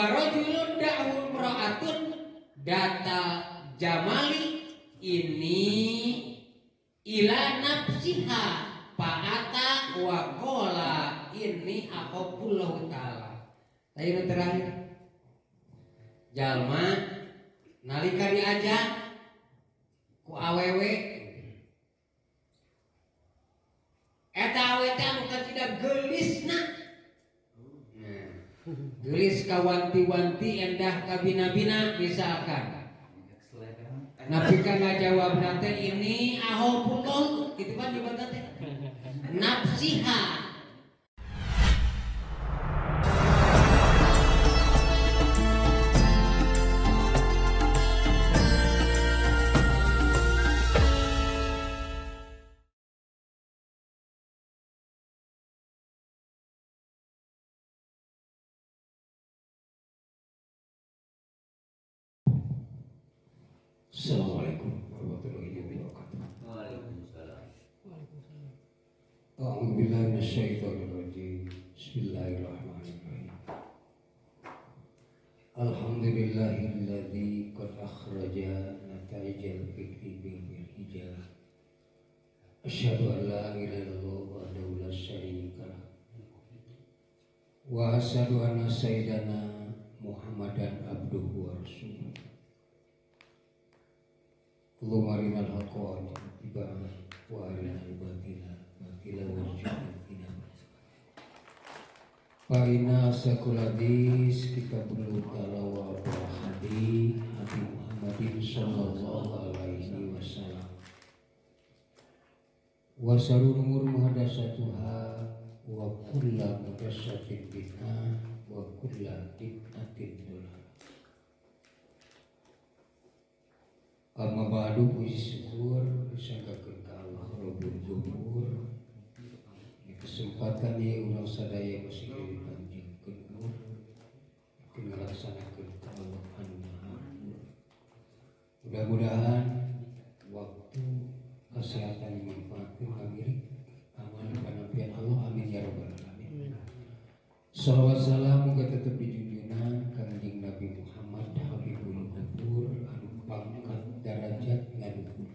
Rajulun da'hu imra'atun data jamali ini ila nafsiha fa'ata wa qala inni ahabbullahu ta'ala. Tadi terakhir jalma nalika diajak ku awewe eta awewe teh anu kacida geulisna. Nah, geulis kawanti-wanti endah kabina-bina misalkan. Nabi kan ngajawab nate ini ahabbullah gitu kan dibantah teh. Nafsiha. Assalamualaikum warahmatullahi wabarakatuh. Waalaikumsalam. Waalaikumsalam. A'udzubillahi minasyaitonirrajim. Bismillahirrahmanirrahim. Alhamdulillahilladzi qad akhraja nata'ijal fikri bil hijab. Asyhadu an la ilaha illallah wahdahu la syarika lah. Wa asyhadu anna sayyidana Muhammadan abduhu wa rasuluh. Allahumma arinal haqqa warzuqna ittiba'ah wa arinal batila batila warzuqna ijtinabah. Fa inna asaqul hadis kitabullah ta'ala wa hadi Nabi Muhammadin sallallahu alaihi wasallam. Wa syarrul umur muhdatsatuha wa kullu muhdatsatin bid'ah wa kullu bid'atin dhalalah. Amma ba'du, puji syukur disangkakeun ka Allah Rabbul Ghafur. Di kesempatan ieu urang sadaya masih dipanjangkeun umur pikeun ngalaksanakeun ka Allah anu Maha Ampun. Mudah-mudahan waktu kesehatan dimanfaatkeun ngamirik amal panampian Allah, amin ya rabbal alamin. Salawat salam muga tetep dijunjungan Kangjeng Nabi Muhammad Habibul Ghafur anu pangkat darajat ngaluhur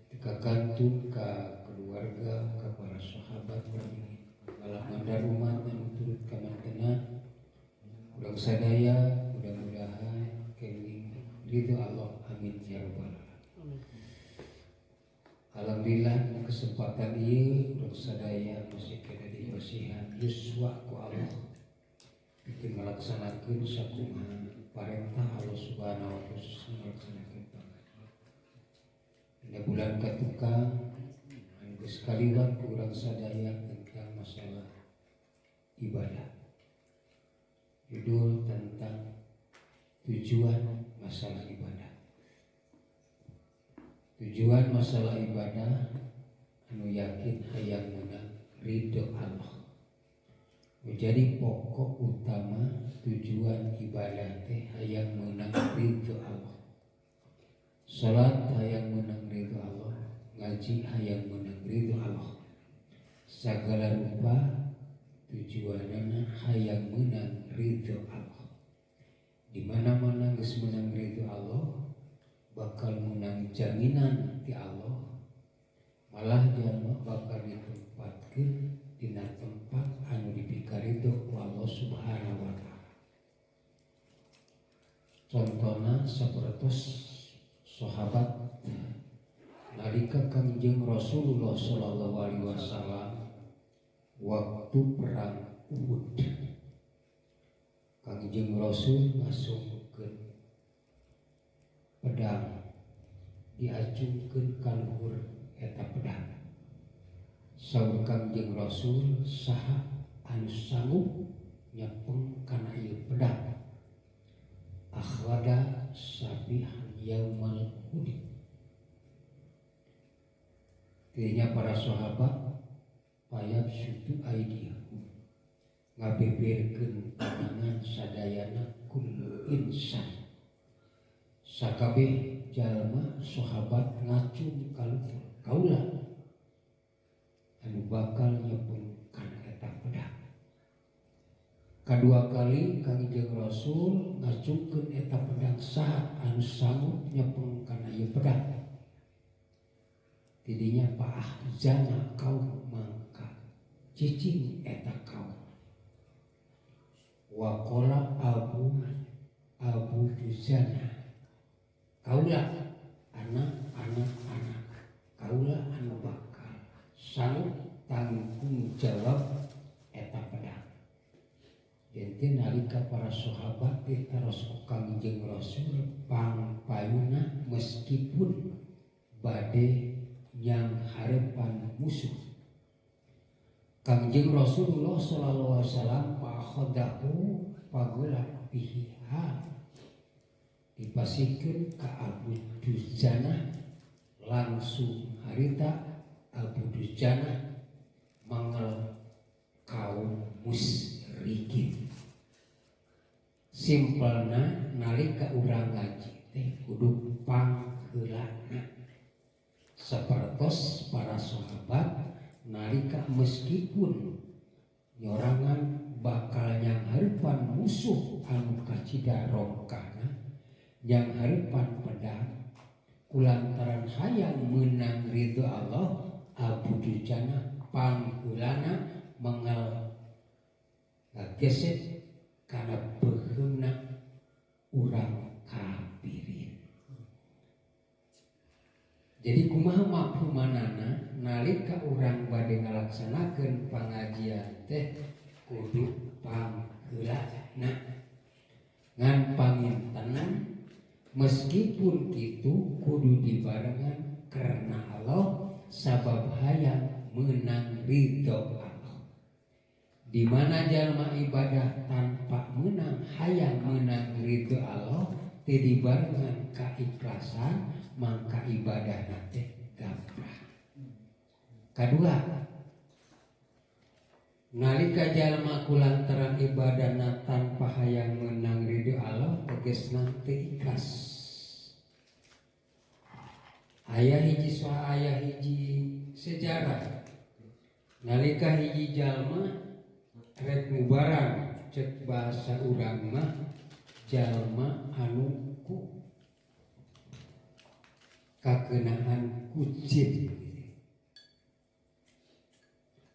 teka kantun ka keluarga ka para sahabat kami malah mandar umat anu turut ka mantena urang sadaya mudah-mudahan kenging ridho Allah, amin ya rabbal alamin. Alhamdulillah dina kesempatan ieu urang sadaya masih kena dipasihan yuswa ku Allah pikeun ngalaksanakeun sakumaha parentah Allah Subhanahu wa taala khususna ngalaksanakeun pangajian. Dina bulan katukang anu geus kaliwat ku urang sadaya tentang masalah ibadah. Judul tentang tujuan masalah ibadah. Tujuan masalah ibadah anu yakin hayang meunang ridho Allah. Menjadi pokok utama tujuan ibadah teh hayang meunang ridho Allah. Salat hayang meunang ridho Allah, ngaji hayang meunang ridho Allah. Sagala rupa tujuanana hayang meunang ridho Allah. Di mana-mana geus meunang ridho Allah, bakal menang jaminan ti Allah, malah jalma bakal ditempatkeun dina tempat anu dipikaridho ku Allah Subhanahu wa taala. Contohna sapertos sahabat nalika Kangjeng Rasulullah sallallahu alaihi wasallam waktu perang Uhud. Kangjeng Rasul ngasungkeun pedang diacungkeun ka luhur eta pedang. Saur Kangjeng Rasul saha anu sanggup nyepeng kana ieu pedang. Akhlada sabihan yaumal hudi. Tidinya para sahabat payab sutu aidiyahum ngabeberkeun panangan sadayana kullu insan. Sakabeh jalma sahabat ngacung ka luhur kaula anu bakal nyepeng kana eta pedang. Kadua kali Kangjeng Rasul Rasul ngacungkeun eta pedang saha anu sanggup nyepeng kana ieu pedang. Tidinya paahzana kaum mangka cicing eta kaum. Waqala Abu Dujana kaula anak-anak anak kaula anu bakal sanggup tanggung jawab eta pedang. Jadi nalika para sahabat ditaros ku Kangjeng Rasul pangpayuna meskipun bade yang harapan musuh. Kangjeng Rasulullah sallallahu alaihi wasallam pakhadahu pagulak biha dipasikeun ka Abu Dujana langsung harita Abu Dujana mangel kaum musyrikin. Simpelna nalika urang ngaji teh kudu pangheulana. Sapertos para sahabat nalika meskipun nyorangan bakal nyanghareupan musuh anu kacida rongkana nyanghareupan pedang kulantaran hayang meunang ridho Allah Abu Dujana pangheulana mengal ngageset kana beuheungna urang kafirin. Jadi kumaha mafhumanana nalika urang bade ngalaksanakeun pangajian teh kudu pangheulana ngan pangintenan meskipun kitu kudu dibarengan karena Allah sabab hayang meunang ridho Allah. Di mana jalma ibadah tanpa menang hayang menang ridho Allah teu dibarengan kaikhlasan mangka ibadahna teh gampang. Kadua, nalika jalma kulantaran ibadahna tanpa hayang menang ridho Allah tegasna teu ikhlas. Aya hiji soal aya hiji sejarah. Nalika hiji jalma rek mubaran cek bahasa urang mah jalma anu ku kakenaan kucing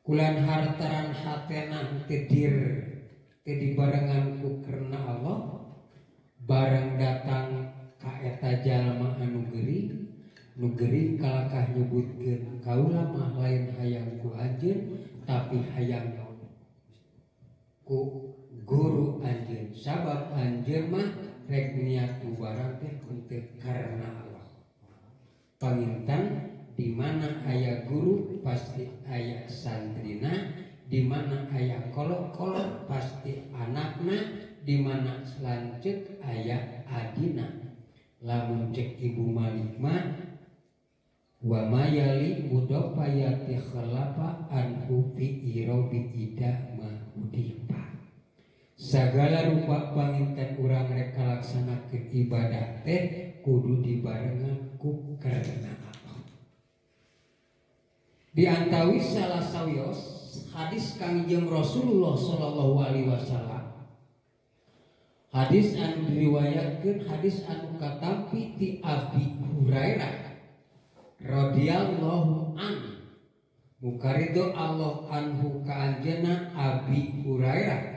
kulan hartaran hatena teu dir teu dibarengan ku karena Allah bareng datang ka eta jalma anu gering nu gering kalakah nyebutkeun kaula mah lain hayang ku anjeun tapi hayang ku guru anjeun sabab anjeun mah rek niat mubarang teh henteu karena Allah. Panginten di mana aya guru pasti aya santrina, di mana aya kolok-kolok pasti anakna, di mana lanceuk aya adina. Lamun cek Ibu Malik mah wa mayali mudafayati khalafa anhu fi irabi ida mahudipa. Sagala rupa panginten urang rek kalaksanakeun ibadah teh kudu dibarengan ku karena Allah. Di antawis salah sawios hadis Kangjeng Rasulullah sallallahu alaihi wasallam. Hadis anu diriwayatkeun hadis anu katampi ti Abi Hurairah radhiyallahu an. Mukaridho Allah anhu ka anjeunna Abi Hurairah.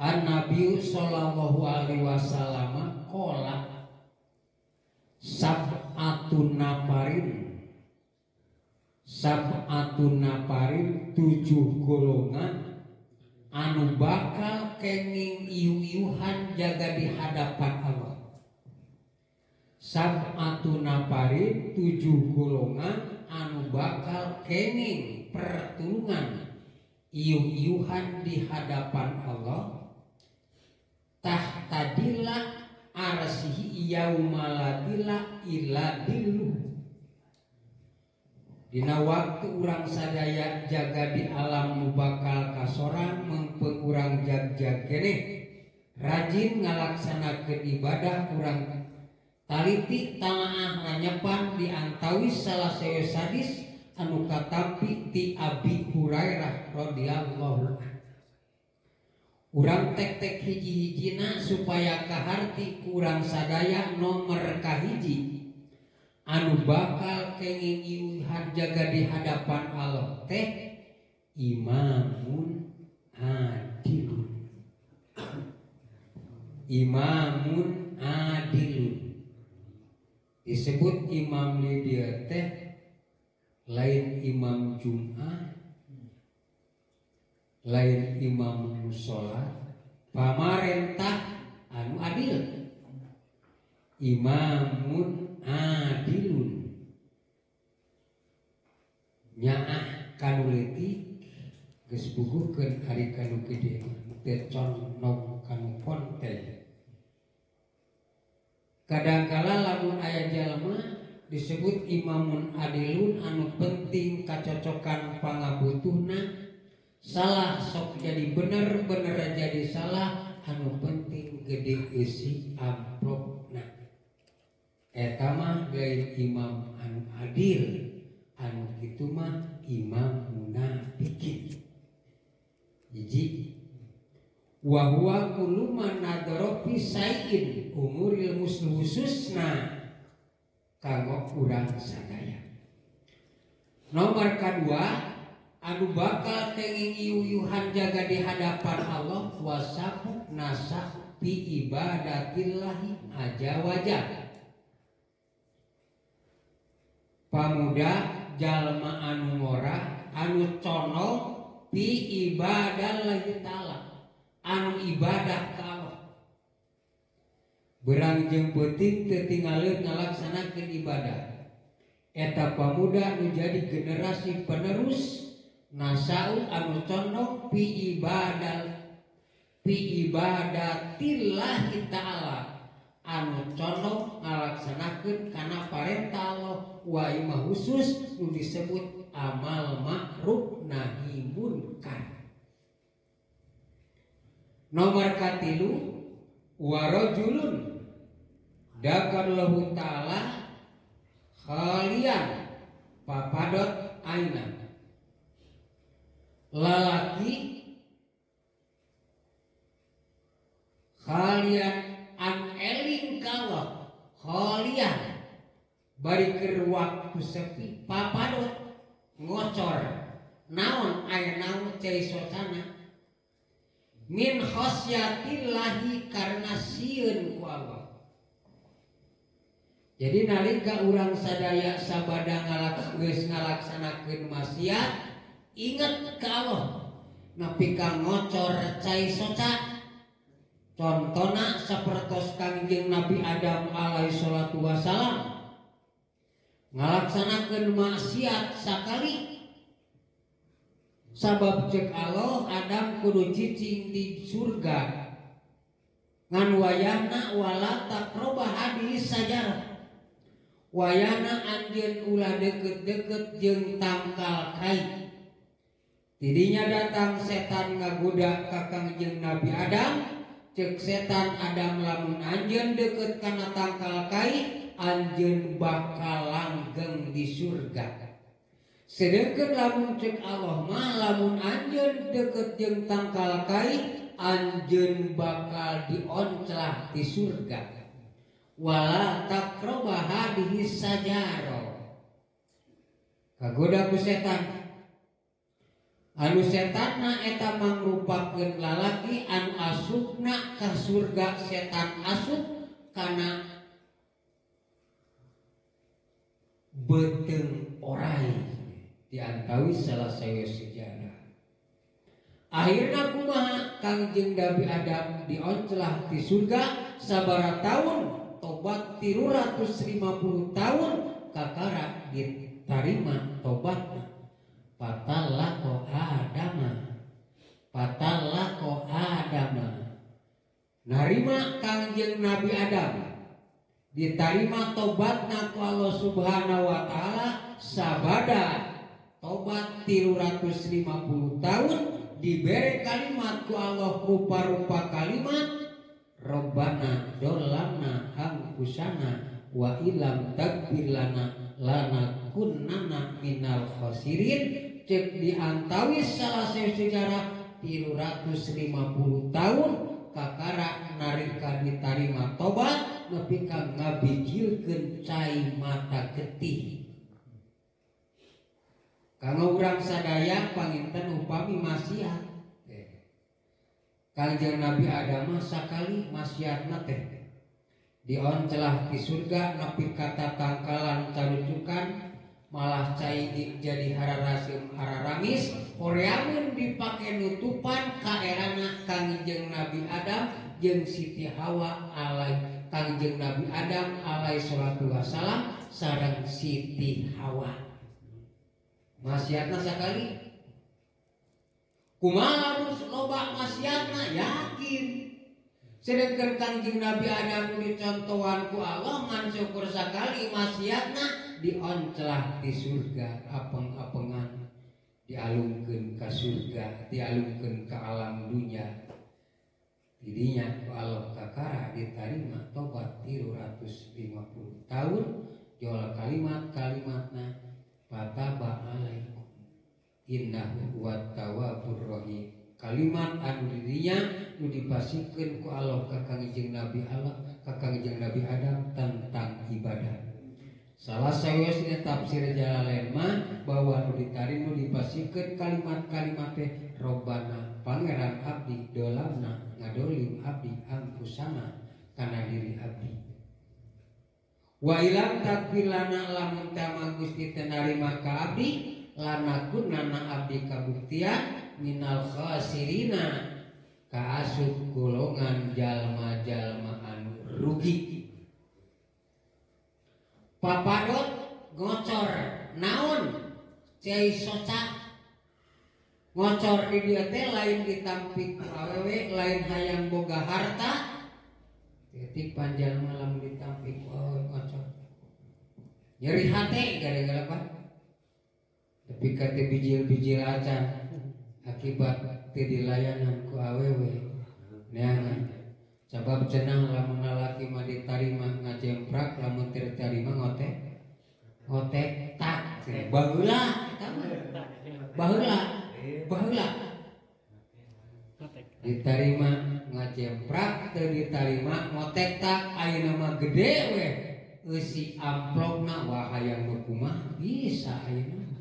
An Nabi sallallahu alaihi wasallam qala sab'atun nafarin sab'atun nafarin 7 golongan anu bakal kenging iu-iuhan jaga di hadapan Allah. Sab'atun nafarin 7 golongan anu bakal kenging pertulungan iuh-iuhan di hadapan Allah. Tahtadila arsihi yaumaladila illa dilluh. Dina waktu urang sadaya jaga di alam nu bakal kasorang mengpeung urang jag-jag keneh rajin ngalaksanakeun ibadah urang taliti tamaah nganyepan di antawis salah sawios hadis anu katampi ti Abi Hurairah radhiyallahu anhu. Urang tek-tek hiji-hijina supaya kaharti kurang sadaya nomor kahiji anu bakal kenging iuhan jaga di hadapan Allah teh imamun adilun. Imamun adilun disebut imam di dieu teh lain imam Jum'ah, lain imam mushola, pamarentah anu adil. Imamun adilun nyaah kanu leutik geus buguhkeun ari kanu gede teu condong kanu konten. Kadangkala lamun aya jalma disebut imamun adilun anu penting kacocokan pangabutuhna, salah sok jadi bener, bener jadi salah, anu penting gede isi amplopna. Eta mah lain imam anu adil, anu kitu mah imam munafikin. Hiji wa huwa kullu man nadhara fi sai'in umuril muslim khususna kanggo urang sadaya. Nomor kadua anu bakal kenging iuyuhan jaga di hadapan Allah wasabu nasah bi ibadatillahi aja wajah. Pamuda jalma anu ngora anu condong bi ibadallahi ta'ala anu ibadah ka Allah. Berang jeung peuting teu tingaleun ngalaksanakeun ibadah. Eta pamuda nu jadi generasi penerus nasau anu condong pi ibadatillahi ta'ala anu condong ngalaksanakeun kana parentah Allah wa imah khusus nu disebut amal ma'ruf nahi munkar. Nomor katilu wa rajulun dakarlahu ta'ala khalian papadot aina. Lalaki khalian an eling kallah khalian bari keur waktu sepi papadot ngocor naon aya naon cai socana min khasyatillahi karena sieun ku Allah. Jadi nalika urang sadaya sabada geus ngalaksanakeun maksiat inget ka Allah nepi ka ngocor cai soca. Contona sapertos Kangjeng Nabi Adam alaihi salatu wasalam ngalaksanakeun maksiat sakali sabab cek Allah Adam kudu cicing di surga ngan wayahna wala taqroba hadis sajarah wayahna anjeun ulah deket-deket jeung tangkal kai. Tidinya datang setan ngagoda ka Kangjeng Nabi Adam. Cek setan Adam lamun anjeun deket kana tangkal kai anjeun bakal langgeng di surga. Sedengkeun lamun cek Allah mah lamun anjeun deket jeung tangkal kai anjeun bakal dionclah di surga. Wala taqroba hadhihi sajaro. Kagoda ku setan. Anu setanna eta mangrupakeun lalaki anu asupna ka surga setan asup kana beuteung orai diantawis salah sawios sejarah. Akhirna kumaha Kangjeng Nabi Adam dionclah di surga sabaraha tahun tobat 350 tahun kakara ditarima tobatna. Patallaqo Adama, patallaqo Adama. Narima Kangjeng Nabi Adam ditarima tobatna ku Allah Subhanahu wa taala sabada tobat 350 tahun dibere kalimat ku Allah rupa-rupa kalimat Rabbana dolamna anfusana wa ilam taghfir lana lanakunanna minal khosirin. Cek diantawis salah sejarah 350 tahun kakara narika ditarima tobat nepi ka ngabijilkeun cai mata getih. Kanggo urang sadaya panginten upami maksiat. Kangjeng Nabi Adam mah sakali maksiatna teh dioncelah di surga nepi ka tatangkalan carucukan malah cai jadi hararaseum hararamis horeamun dipake nutupan kaerana Kangjeng Nabi Adam jeung Siti Hawa alai Kangjeng Nabi Adam alaihi salatu wasalam sareng Siti Hawa. Maksiatna sakali kumaha lamun loba maksiatna yakin. Sedangkan Kangjeng Nabi Adam dicontohan ku Allah ngan syukur sakali maksiatna dioncelah di surga apeng-apengan dialungkeun ka surga dialungkeun ka alam dunya didinya ku Allah kakara ditarima tobat 350 tahun jual kalimat-kalimatna fataba alaikum innahu huwat tawwabur rahim. Kalimat anu dirinya nu dipasikeun ku Allah ka Kangjeng Nabi Allah ka Kangjeng Nabi Adam tentang ibadah. Salah sawiosna tafsir Jalalain mah bahwa nu ditarim nu dipasikeun kalimat-kalimat teh Robbana pangeran abdi dolamna ngadolim abdi angkusana kana diri abdi. Wa ilam takfir lana lamun tama Gusti teu narima ka abdi lanakunana abdi kabuktian minal khasirina kaasup golongan jalma-jalma anu rugi. Papadot ngocor naon cai soca ngocor di dieu teh lain ditampik ku awewe lain hayang boga harta titik panjalma lamun ditampik ku awewe ngocor nyeri hate gara-gara apa tapi kate bijil-bijil acan akibat teu dilayanan ku awewe neangan sabab cenah lamun lalaki mah ditarima ngajemprak lamun teu ditarima ngotek ngotek tak baheula eta mah baheula baheula ditarima ngajemprak teu ditarima ngotek tak ayeuna mah gede we eusi amplopna wah hayang nu kumaha bisa ayeuna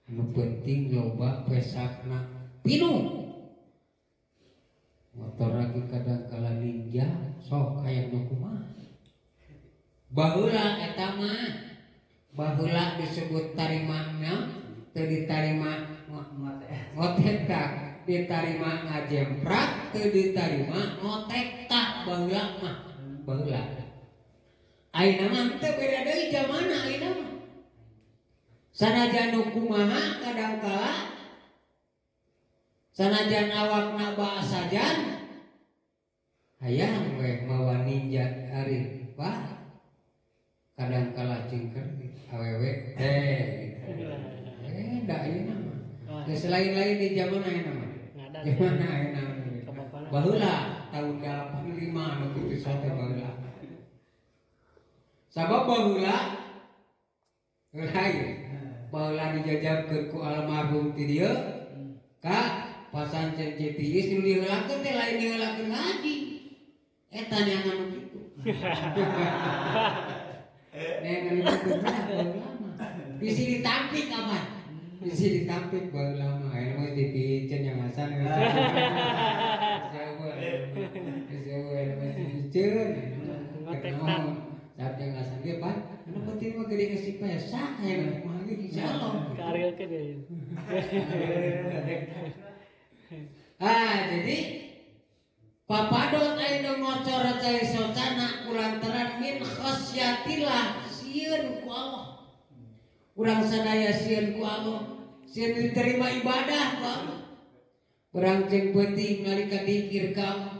anu penting loba pesakna pinuh motor lagi kadang kala ninja sok hayang nu kumaha baheula eta mah baheula disebut tarimana teu ditarima ngotek tak ditarima ngajemprak teu ditarima ngotek tak baheula mah baheula ayeuna mah teu beda deui zamana ayeuna mah sanajan nu kumaha kadang kala sanajan awakna baasajan hayang we mawa ninja ari wah kadang kala cingker awewe teh gitu. Da ayeuna mah geus lain-lain di zaman ayeuna mah zaman ayeuna baheula tahun 85 anu kitu sate baheula sabab baheula lain baheula dijajabkeun ku almarhum ti dieu ka pasancen Citiis nu diheulakeun teh lain diheulakeun ngaji eta neangan nu kitu neangan nu kitu baheula mah bisi ditampik aman bisi ditampik baheula mah ayeuna mah dipicen yang asan jauh ayeuna mah dipicen saat yang asan ge pan anu penting mah gede geus dipesak ayeuna mah ge insyaallah karilkeun deui. Ah jadi papadot ayeuna ngocor cai socana kulantaran min khasyatillah sieun ku Allah. Urang sadaya sieun ku Allah, sieun diterima ibadah ku Allah. Urang jeung penting nalika dikir ka Allah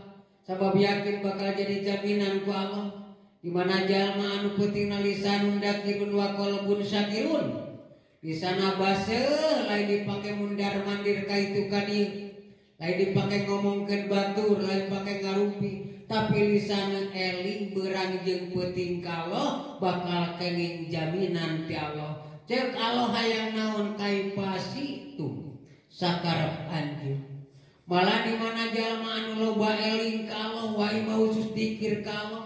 sabab yakin bakal jadi jaminan ku Allah. Di mana jalma anu pentingna lisanun dakirun wa qalbun syakirun. Lisana baseuh lain dipake mundar mandir ka itu ka dieu. Lain dipake ngomongkeun batur, lain pake ngarumpi, tapi lisana eling berang jeung peuting ka Allah bakal kenging jaminan ti Allah. Ceuk Allah hayang naon kaipasi tu sakarep anjeun. Malah di mana jalma anu loba eling ka Allah wae khusus dikir ka Allah.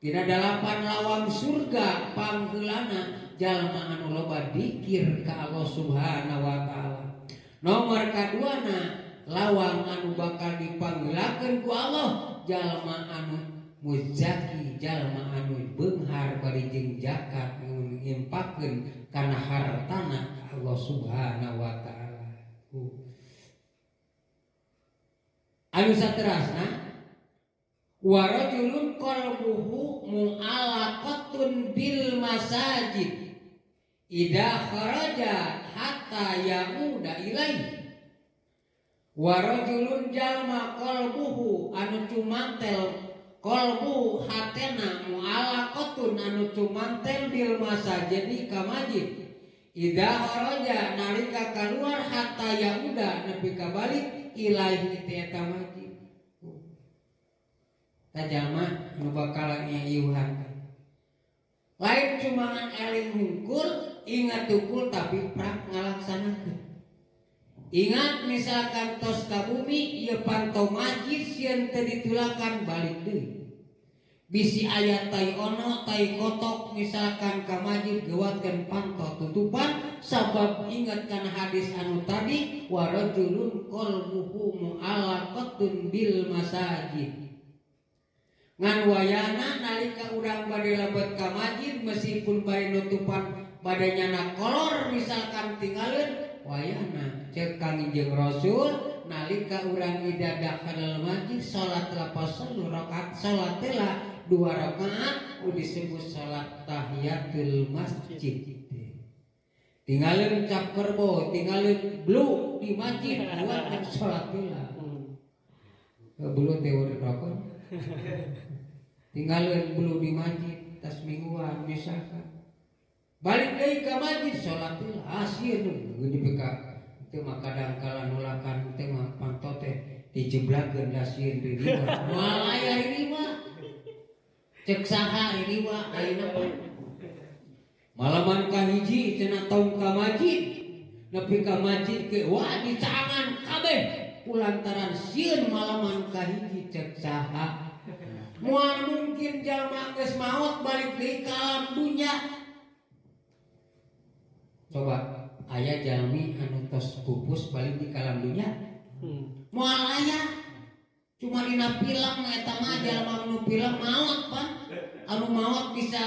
Dina 8 lawang surga pangheulana jalma anu loba dikir ka Allah Subhanahu wa taala. Nomor kaduana lawang anu bakal dipangheulakeun ku Allah jalma anu muzaki, jalma anu beunghar bari jeung zakat ngimpakeun kana hartana Allah Subhanahu wa taala. Anu saterasna wa rajulun qalbuhu mu'allaqatun bil masajid idza kharaja hatta ya'uda ilaihi. Wa rajulun jalma qalbuhu anu cumantel qalbu hatena mu'allaqatun anu cumantel bil masajid ka masjid idza kharaja nalika kaluar hatta ya'uda nepi ka balik ilaihi ti eta masjid. Jalma nu bakal iuhan lain cuma eling hungkul ingat tukul tapi prak ngalaksanakeun. Ingat misalkan tos ka bumi ieu panto masjid sieun teu ditulakan balik deui. Bisi aya tai ono tai kotok misalkan ka masjid gewatkeun panto tutupan sabab ingat kana hadis anu tadi wa rajulun qalbuhu mu'allaqatun bil masajid. Ngan wayana nalika urang bade lebet ka masjid meskipun bade nutupan bade nyana kolor misalkan tinggalin wayana cek Kangjeng Rasul nalika urang ida dakhalal masjid salat lapas rakaat salat teh 2 rakaat disebut salat tahiyatul masjid. Tinggalin cap kerbo, tinggalin blue di masjid buat salat teh. Blue teh rokok. Tinggalin belu di masjid tas mingguan misalkan balik deui ka masjid salat asieun nu dipika teu mah kadang kala nulakan teu mah panto teh dijeblakeun dasieun ririwa moal aya ririwa cek saha ririwa ayeuna malaman kahiji cenah tong ka masjid nepi ka masjid ke wah dicangan kabeh kulantaran sieun malaman kahiji cek saha. Moal mungkin jalma geus maot balik deui ka alam dunya. Coba aya jalmi anu tos pupus balik di ka alam dunya. Moal aya. Cuma dina film eta mah jalma anu film maot pan. Anu maot bisa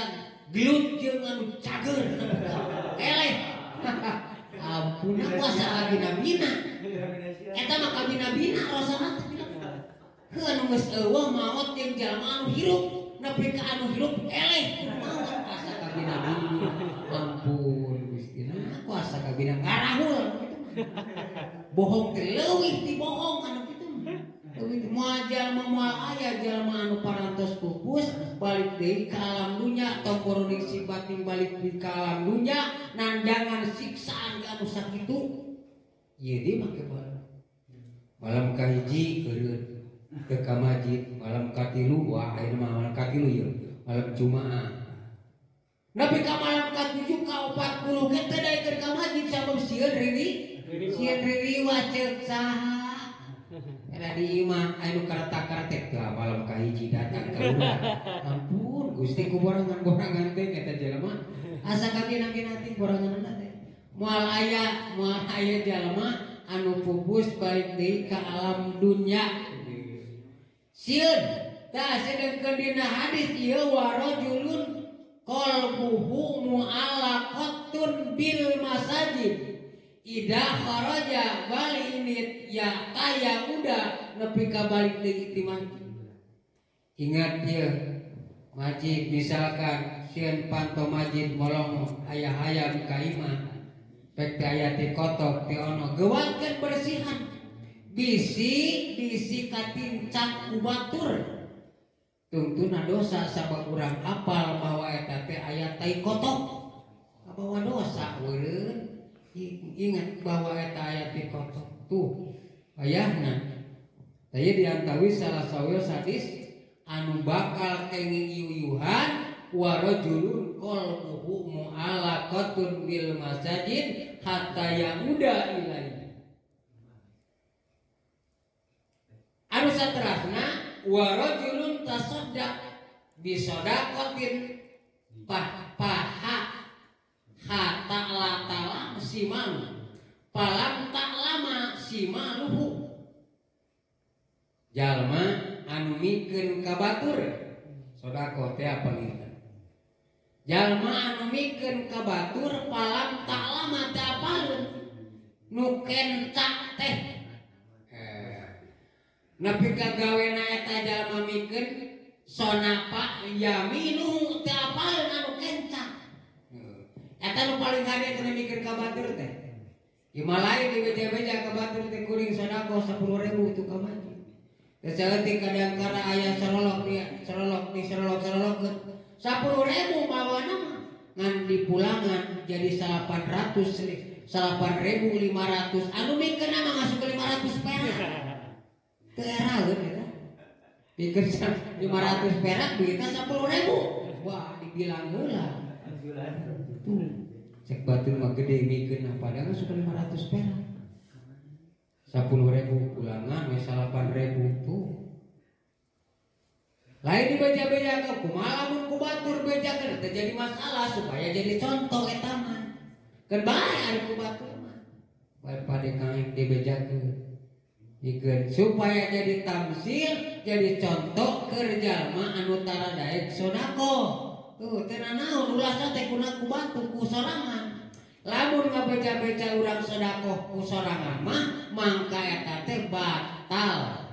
gelut jeung anu cager eleh. Ampun kuasa kabina-bina. Eta mah kabina-bina rasana teh. Heuh anu geus eueuh maot jeung jalma anu hirup nepi ka anu hirup eleh kudu maot asa kabina-bina. Ampun Gusti kuasa kabina ngarahul kitu mah. Bohong teh leuwih ti bohong anu kitu mah. Leuwih moal jalma moal aya jalma anu parantos pupus balik deui ka alam dunya tong boroning sibating balik deui ka alam dunya nandangan siksaan ka anu sakitu. Ieu deui make malam kahiji eureun ke ka masjid malam katilu wah ayeuna mah malam katilu ieu malam Jumaah nepi ka malam katujuh ka 40 ge teh daekeun ka masjid sabab sieun riri sieun ririwa ceuk saha era di imah anu karetak-karetek teh malam kahiji datang ka urang ampun Gusti ku borangan-borangan teh eta jelema asa kabina-bina teh boranganna teh moal aya jalma anu pupus balik deui ka alam dunya. Sieun tah sedengkeun dina hadis ieu wa rajulun qalbuhu mu'allaqatun bil masajid idza kharaja bal init ya kaya udah nepi ka balik deui ti masjid. Ingat ieu masjid misalkan sieun panto masjid molong aya hayam ka imah pek teh aya ti kotok ti ono gewatkeun bersihan bisi bisi katincak ku batur tungtuna dosa sabab urang apal bahwa eta teh aya tai kotok kabawa dosa eureun. Ingat bahwa eta aya tai kotok tuh ayahna taya diantawi salah sawios hadis anu bakal kenging yuyuhan wa rajulun qalbuhu mu'allaqatun bil masajid hatta yamuda ilaihi. saterasna wa rajulun tasaddaq bi sadaqatin paha hatta la talam simalu palam ta'lama simaluhu. Jalma anu mikeun ka batur sedekah teh panginten. Jalma anu mikeun ka batur palam ta'lama teh apaleun nu kenca teh. Nepi ka gawena eta jalma mikeun sonapa yaminuhu teh apaleun anu kenca. Eta nu paling hade teh mikeun ka batur teh. Imalai dibeja-beja ka batur teh kuring sedekah 10.000 itu ka masjid. Saeutik kadang kala aya serolok dia, serolok di serolok-serolok 10.000 mawana mah ngan dipulangan jadi 800 8.500 anu mikeun mah ngasup 500 perak. Teu eraeun eta. Pikeun 500 perak duitna 10.000. Wah, dibilang heula. Tuh, cek batur mah gede mikeun padahal ngasup 500 perak. 10.000 pulangan we 8.000 tuh. Lain dibeja-beja ke kumaha lamun ku batur bejakeun teh jadi masalah supaya jadi contoh eta mah. Keun bae ari ku batur mah. Bae pade kang dibejakeun. Dikeun supaya jadi tamsil, jadi contoh keur jalma anu tara daek sedekah. Tuh teu nanaon ulah teh kuna ku batur ku sorangan. Lamun ngabeja-beja urang sedekah ku sorangan mah mangka eta teh batal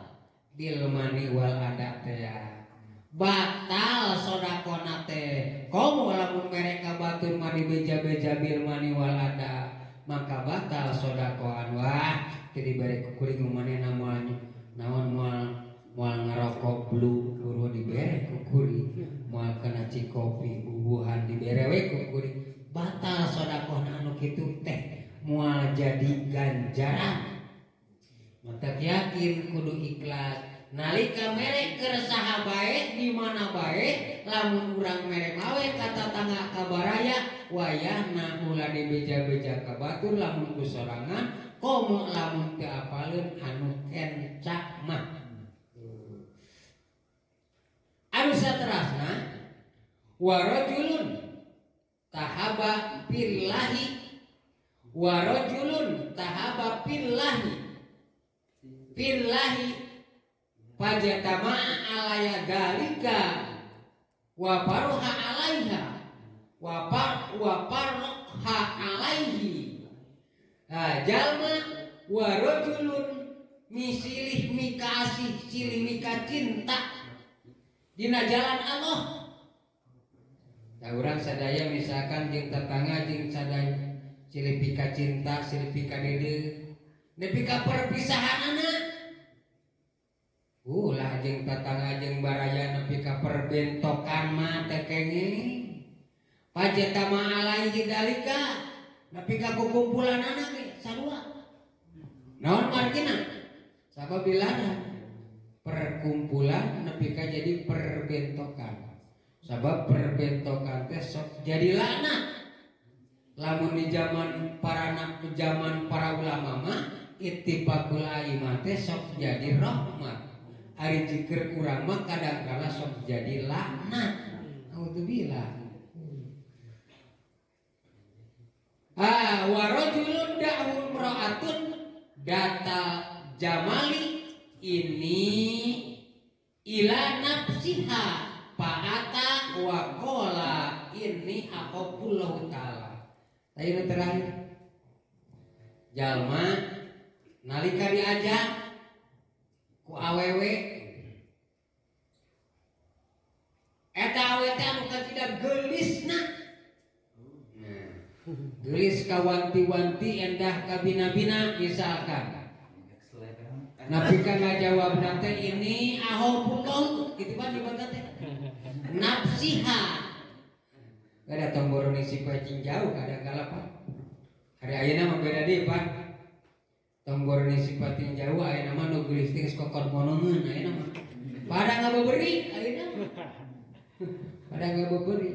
bil mani wal ada teh ya. Batal sedekahna teh. Komo lamun mereka batur mah dibeja-beja bil mani wal ada maka batal sedekahan. Wah, teu dibere ku kuring manehna moal naon moal ngarokok blu buru dibere ku kuring, moal kana cikopi bubuhan dibere we ku kuring. Batal sedekahna anu kitu teh moal jadi ganjaran. Mantap yakin kudu ikhlas. Nalika mere keur saha bae di mana bae lamun urang mere bae ka tatangga ka baraya wayahna ulah dibeja-beja ka batur lamun ku sorangan komo lamun teu apaleun anu kenca mah. Anu saterasna wa rajulun tahaba billahi wa rajulun tahaba billahi billahi pajatama alaya dalika wa paruha alaiha wa parha alaihi. Ha jalma wa rajulun misilih mikasih silih mika cinta dina jalan Allah. Nah, urang sadaya misalkan jeung tetangga jeung sadaya silih pika cinta silih pika dede nepi ka perpisahanana. Ulah jeung tetangga jeung baraya nepi ka perbentokan mah teh kenging. Pajetama alaihi dalika nepi ka kukumpulanana ge sarua. Naon margina? Sabab dilarang perkumpulan nepi ka jadi perbentokan. Sabab perbentokan teh sok jadi laknat. Lamun di zaman para zaman para ulama mah ittifaqul aimah teh sok jadi rahmat. Ari zikir urang mah kadang-kala sok jadi laknat. Auzubillah. Ah wa rajulun da'hu imra'atun data jamali ini ila nafsiha fa'ata wa qala inni aqullahu ta'ala. Tadi terakhir jalma nalika diajak ku awewe eta awewe teh anu kacida geulisna. Nah, geulis kawanti-wanti endah kabina-bina misalkan. Nabi kan ngajawab teh ini ahopullah gitu kan dibaca teh. Nafsiha. Kada tong borone si pacing jauh kadang kala Pak. Hari ayeuna mah beda deui Pak. Tong borone si pacing jauh ayeuna mah nu geulis teh geus kokon monongeun ayeuna mah. Pada ngabeberi ayeuna mah. Pada ngabeberi.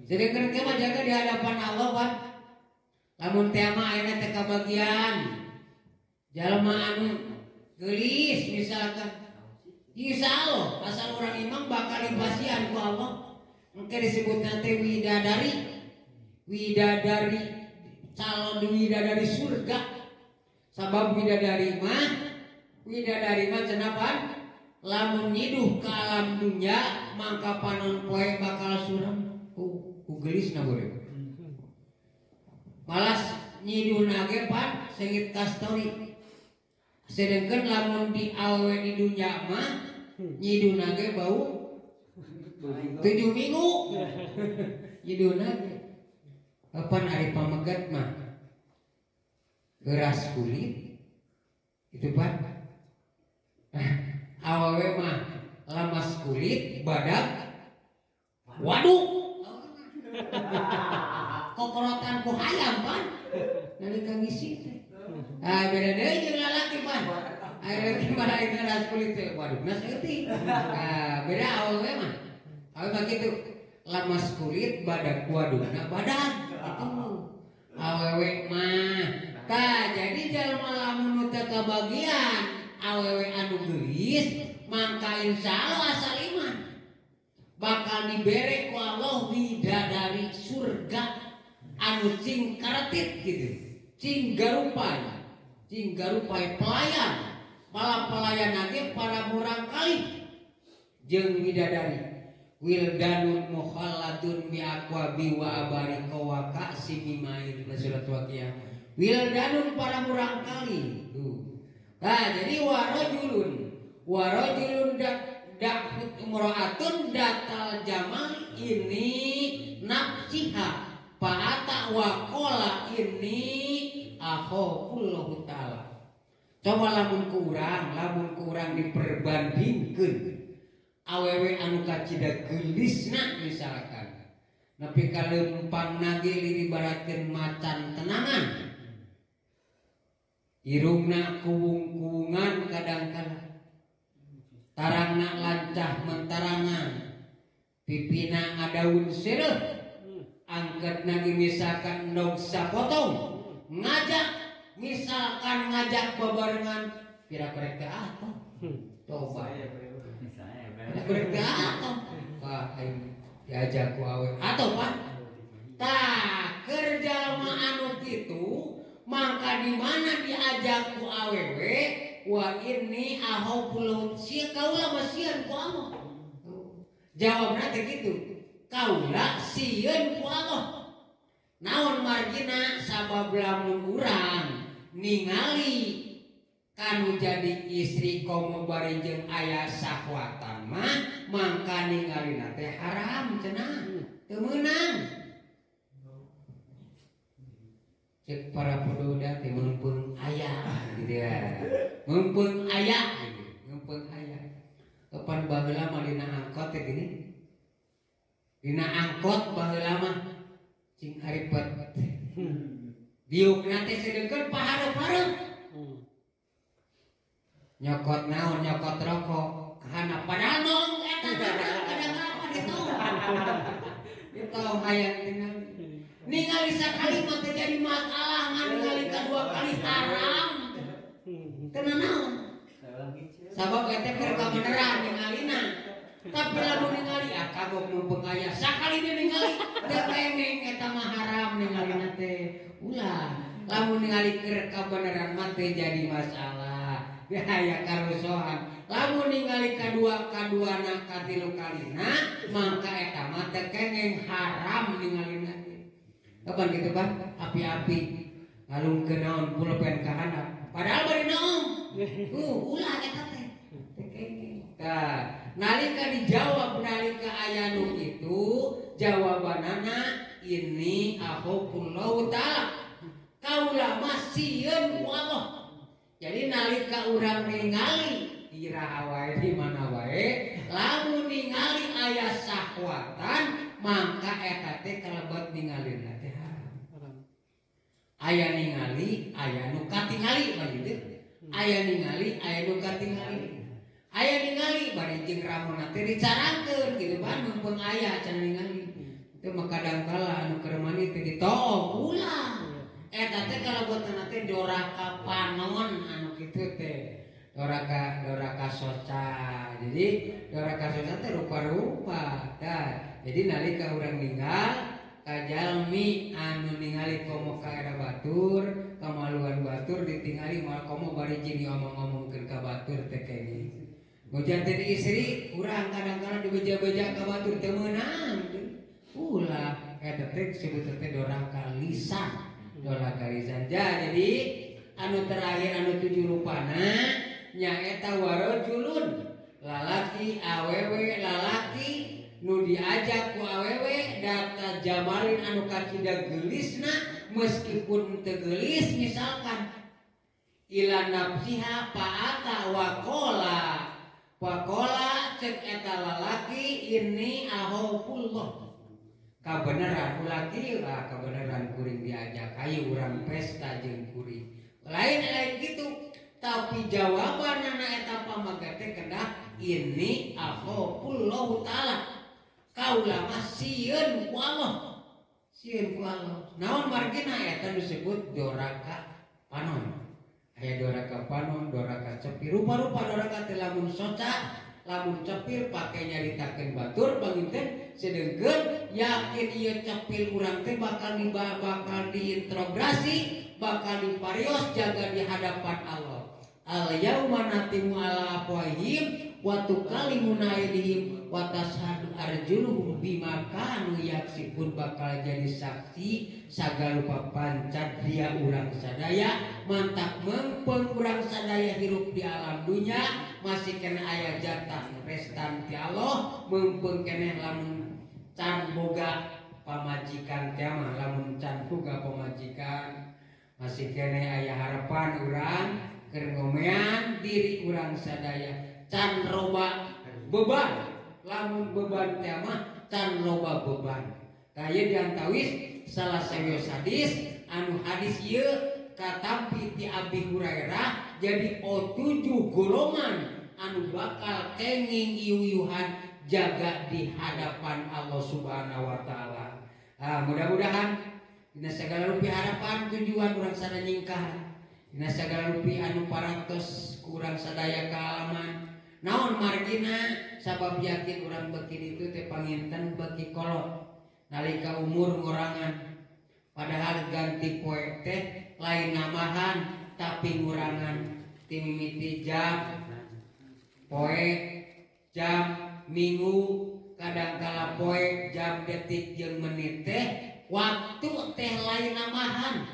Jadi keur mah jaga di hadapan Allah Pak. Lamun teh mah ayeuna teh kabagian jalma anu geulis misalkan Insya Allah asal orang imam bakal dipasihan ku Allah. Engke disebutna teh widadari. Widadari calon widadari surga. Sabab widadari mah cenah pan lamun nyiduh ka alam dunya mangka panon poe bakal suram ku geulisna beureum. Malas nyiduhna ge pan seungit kastori. Sedengkeun lamun di awewe di dunya mah nyiduhna ge bau 7 minggu. Nyiduhna ge. Kapan ari pamegat mah geras kulit itu pan. Awewe mah lamas kulit badak waduk. Kokorotan ku hayam pan nalika ngisi teh. Ah beda deui jeung lalaki pan. Aya laki mah lain geras kulit teh wadukna saeutik. Ah beda awewe mah. Awewe mah kitu lamas kulit badak wadukna badak itu awewe mah. Tah jadi jalma lamun nu teu kabagian awewe anu geulis mangka insyaallah asal iman bakal dibere ku Allah widadari surga anu cing karetit gitu, cing garupai pelayan, malah pelayan lagi para murangkali jeung widadari wildanun mukhalladun bi aqwabi wa abarika wa ka'si mimain surat Waqiah wildanun para murangkali tuh. Nah jadi warajulun da'hut imra'atun datal jamal ini nafsiha fa'ata wa qala ini akhaqullahu ta'ala. Coba lamun ku urang diperbandingkeun awewe anu kacida geulisna misalkan nepi ka leumpangna ge diibaratkeun macan tenangan irungna kuwung-kuwungan kadang-kala tarangna lancah mentarangan pipina ngadaun sereuh angketna ge misalkan endog sapotong ngajak misalkan ngajak bebarengan pira korek teh atuh coba pira korek teh atuh wah aing diajak ku awe atuh pan tah keur jalma anu kitu maka di mana diajak ku awewe wa inni ahobul sia kaula mah sieun ku Allah. Jawabna teh kitu. Kaula sieun ku Allah. Naon margina sabab lamun urang ningali kanu jadi istri komo bari jeung aya sahwatan mah mangka ningalina teh haram cenah. Teu meunang. Cek para pemuda teh meungpeung aya gitu ya. Meungpeung aya gitu, meungpeung aya. Kapan baheula mah dina angkot teh gini. Dina angkot baheula mah cing haripet. Diukna teh sedengkeun pahareup-hareup. Nyokot naon nyokot rokok kahana padahal nong eta kadang-kadang mah ditong. Ditong hayang ningali. Ningali sakali mah teu jadi masalah ngan ningali kadua kali haram. Teu naon. Sabab eta keur kabeneran ningalina. Tapi lamun ningali ah kagok mumpung aya sakali dia ningali teu kengeng eta mah haram ningalina teh. Ulah lamun ningali keur kabeneran mah teu jadi masalah. Aya karusohan. Lamun ningali kadua-kaduana katilu kalina mangka eta mah teu kengeng haram ningalina teh. Kapan gitu bang? Api-api ngalungkeun naon pulpen ka handap. Padahal bari naon. Ulah eta teh. Teu kengeng. Tah, nalika dijawab nalika aya nu kitu, jawabanana ini akhaqullahu ta'ala. Kaula mah sieun ku Allah. Jadi nalika urang ningali iraha wae di mana wae, lamun ningali aya sahwatan mangka eta teh kalebet ningalina teh haram. Aya ningali, aya nu katingali bari teh. Aya ningali, aya nu katingali. Aya ningali bari jeung ramona teh dicarangkeun kitu pan mumpung aya can ningali. Teu mah kadang kala anu keur mandi teh ditoong ulah. Eta teh kalebetna teh doraka panon anu kitu teh. Doraka soca. Jadi doraka soca teh rupa-rupa. Tah, jadi nalika urang ninggal kajalmi anu ningali komo ka era batur, kamaluan batur ditingali moal komo bari jini omong-omongkeun ka batur teh kenging. Nu janten istri urang kadang-kadang dibeja-beja ka batur teu meunang. Ulah eta teh disebut teh doraka lisan. Doraka lisan. Jadi anu terakhir anu tujuh rupana nyaeta warajulun lalaki awewe lalaki nu diajak ku awewe data jamalin anu kacida geulisna meskipun teu geulis misalkan ila nafsiha fa'ata waqala waqala cek eta lalaki ini ahopullah kabeneran ulaki lah kabeneran kuring diajak hayu urang pesta jeung kuring lain-lain gitu. Tapi jawaban anak eta pamagat teh kedah ini akhafullahu taala. Kaula mah sieun ku Allah. Sieun ku Allah. Naon margina eta disebut doraka panon. Aya doraka panon, doraka cepil. Rupa-rupa doraka teh lamun soca, lamun cepil pake nyaritakeun batur panginten sedengkeun yakin ieu cepil urang teh bakal diintrograsi, bakal diparios jaga di hadapan Allah. Al yauma natimu ala afwahihim wa tukallimuna aydihim wa tashhadu arjuluhum bima kanu yaksibun bakal jadi saksi sagarupa pancat dia urang sadaya mantak mengpeng urang sadaya hirup di alam dunya masih kena aya jatah restan ti Allah mengpeng keneh lamun can boga pamajikan teh mah lamun can boga pamajikan masih keneh aya harapan urang keur ngomean diri urang sadaya can loba beban lamun beban teh mah can loba beban tah ieu diantawis salah sawios hadis anu hadis ieu katampi ti Abi Hurairah jadi tujuh golongan anu bakal kenging iu-iuhan jaga di hadapan Allah Subhanahu wa taala. Ah, mudah-mudahan dina sagala rupi harapan tujuan urang sadaya nyingkah dina sagala rupi anu parantos kurang sadaya kaalaman naon margina sabab yakin urang beuki ditu teh panginten beuki kolot nalika umur ngurangan padahal ganti poe teh lain namahan tapi ngurangan timimiti jam poe jam minggu kadangkala poe jam detik jeung menit teh waktu teh lain namahan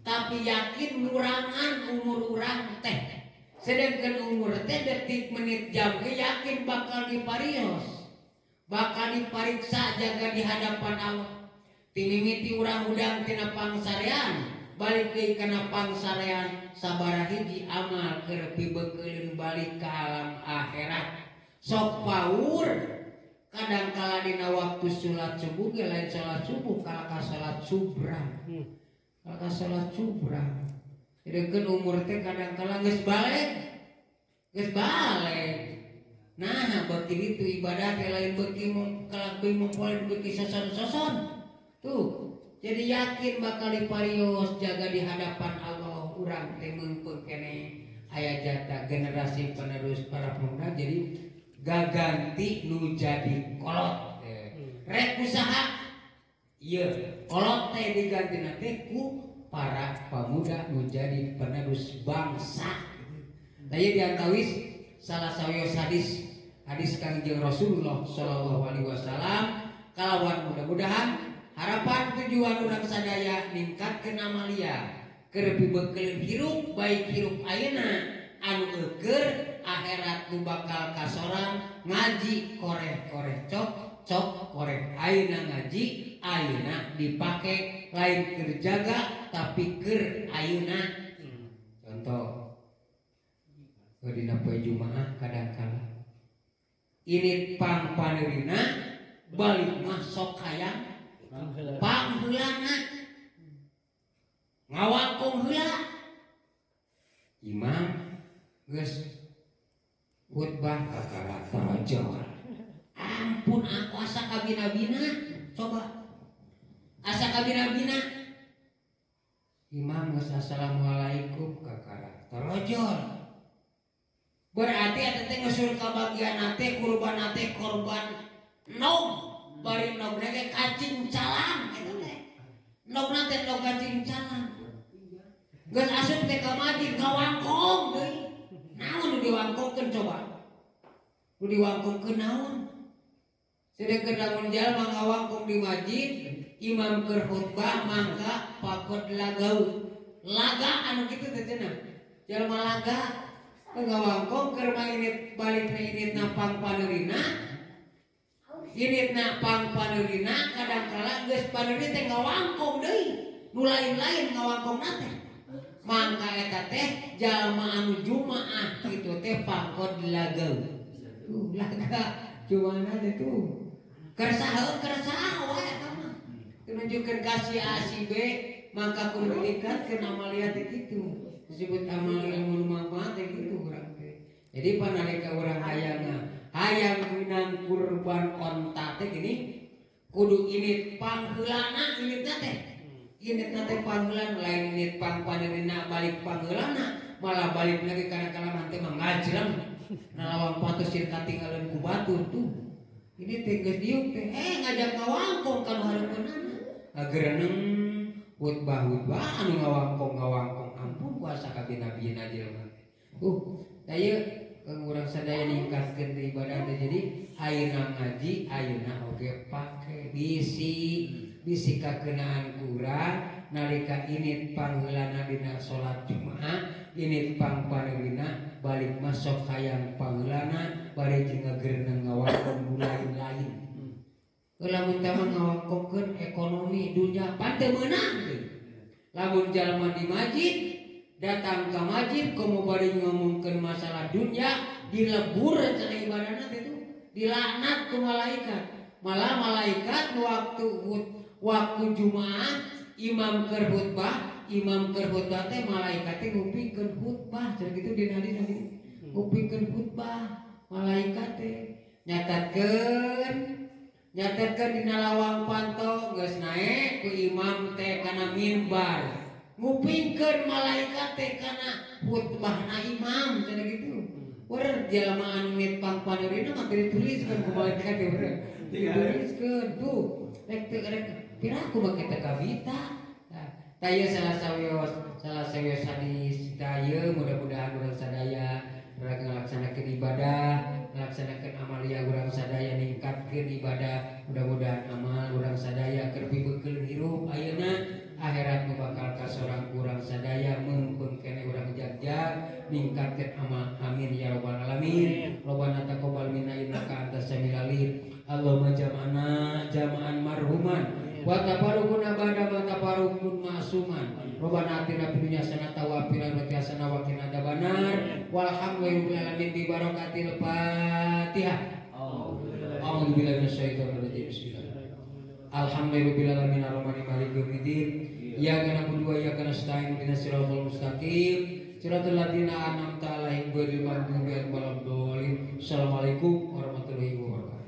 tapi yakin ngurangan umur urang teh sedangkan umur teh detik menit jam ge yakin bakal diparios bakal dipariksa jaga di hadapan Allah timimiti urang hudang tina pangsarean balik deui kana pangsarean sabaraha hiji amal keur pibeukeulun balik ka alam akhirat sok paur kadangkala dina waktu salat subuh ge lain salat subuh kalaka salat subrah. Maka salat subrah. Sedangkan umur teh kadang-kala geus balik. Geus balik. Nah, beuki ditu ibadah teh lain beuki kalak beuki beuki soson-soson. Tuh, jadi yakin bakal diparios jaga di hadapan Allah urang teh meungpeung keneh aya jatah generasi penerus para pemuda jadi gaganti nu jadi kolot. Rek usaha ieu kolot teh diganti teh ku para pemuda menjadi penerus bangsa. Tah ieu diantawis salah sawios hadis hadis Kangjeng Rasulullah sallallahu alaihi wasallam kalawan mudah-mudahan harapan tujuan urang sadaya ningkatkeun amalia keur pibeukeulun hirup baik hirup ayeuna anu eueur akhirat nu bakal kasorang ngaji koreh-koreh cok cok korek ayeuna ngaji ayeuna dipake lain keur jaga tapi keur ayeuna. Contoh dina poe Jumaah kadangkala ini pang paneurina balik mah sok hayang pangheulana ngawangkong heula imam geus khutbah kakara tarojol. Ampun aku asa kabina-bina coba asa kabina-bina imam geus assalamualaikum kakara tarojol. Berarti eta teh ngusur kabagian teh kurban teh korban nog bari nog ge kacincalan eta teh. Nogna teh nog kacincalan. Geus asup teh ka masjid ngawangkong deui. Naon nu diwangkongkeun coba? Nu diwangkongkeun naon? Sedengkeun lamun jalma ngawangkong di masjid, imam keur khutbah mangka pakot lagau. Laga anu kitu teh cenah. Jalma laga ngawangkong keur mah init balikna initna pangpaneurina. Initna pangpaneurina kadangkala geus paneuri teh ngawangkong deui. Nu lain-lain ngawangkongna teh. Mangka eta teh jalma anu jumaah kitu teh pangkod lagau. Tuh laga cumana teh tuh. Kersa wae eta mah. Nunjukkeun ka si A si B mangka kudu ditingkatkeun amalia teh kitu. Disebut amal ilmu nu manfaat teh kitu urang teh. Jadi panalika urang hayang menang kurban onta teh gini kudu init pangheulana initna teh. Init teh pangheulana lain init pangpaneurina balik pangheulana malah balik lagi kana kalaman teh mah ngajreng nalawang patos sieun katinggalan ku batur tuh. Ini teh geus diuk teh ngajak ngawangkong ka nu hareupeunana. Agereneng khutbah-khutbah anu ngawangkong-ngawangkong ampun kuasa ka binabina jelema teh. Tah ieu kang urang sadaya ningkatkeun ibadah teh jadi ayeuna ngaji ayeuna oge pake bisi kakenaan kurang nalika init pangheulana dina salat Jumaah init pangpaneurina balik masuk hayang pangheulana bari jeung ngagereneng ngawangkong nu lain-lain. Lamun teh mah ngawangkongkeun ekonomi dunya pan teu meunang teh. Lamun jalma di masjid datang ka masjid komo bari ngomongkeun masalah dunya dilebur cenah ibadahna teh tuh dilaknat ku malaikat. Malah malaikat waktu Jumaah imam keur khutbah teh malaikat teh ngupingkeun khutbah cenah kitu dina hadis kitu. Ngupingkeun khutbah malaikat teh nyatatkeun dina lawang panto geus naek ku imam teh kana mimbar. Ngupingkeun malaikat teh kana khutbahna imam cenah kitu. Wer jalma anu nit pangpaneurina mah teu dituliskeun ku malaikat teh wer. Dituliskeun tuh rek teu rek piraku mah kita kabita. Tah ieu salah sawios hadis tah ieu mudah-mudahan urang sadaya urang ngalaksanakeun ibadah, ngalaksanakeun amalia urang sadaya ningkatkeun ibadah, mudah-mudahan amal urang sadaya keur pibeukeul hirup ayeuna akhirat nu bakal kasorang urang sadaya meungpeung keneh urang jagjag ningkatkeun amal amin ya rabbal alamin. Rabbana taqabbal minna innaka antas samiul alim. Allahumma jama'na jama'an marhuman wa tafarruquna ba'da ma tafarruqun ma'suman. Rabbana atina fid dunya hasanah wa fil akhirati hasanah wa qina adzabannar. Walhamdulillahi alamin bi barakatil Fatihah. A'udzubillahi minasyaitonir rajim. Bismillah. Alhamdulillahi alamin arrahmanir maliki yaumiddin. Iyyaka na'budu wa iyyaka nasta'in ihdinas siratal mustaqim. Siratal ladzina an'amta 'alaihim ghairil maghdubi 'alaihim waladdallin. Assalamualaikum warahmatullahi wabarakatuh.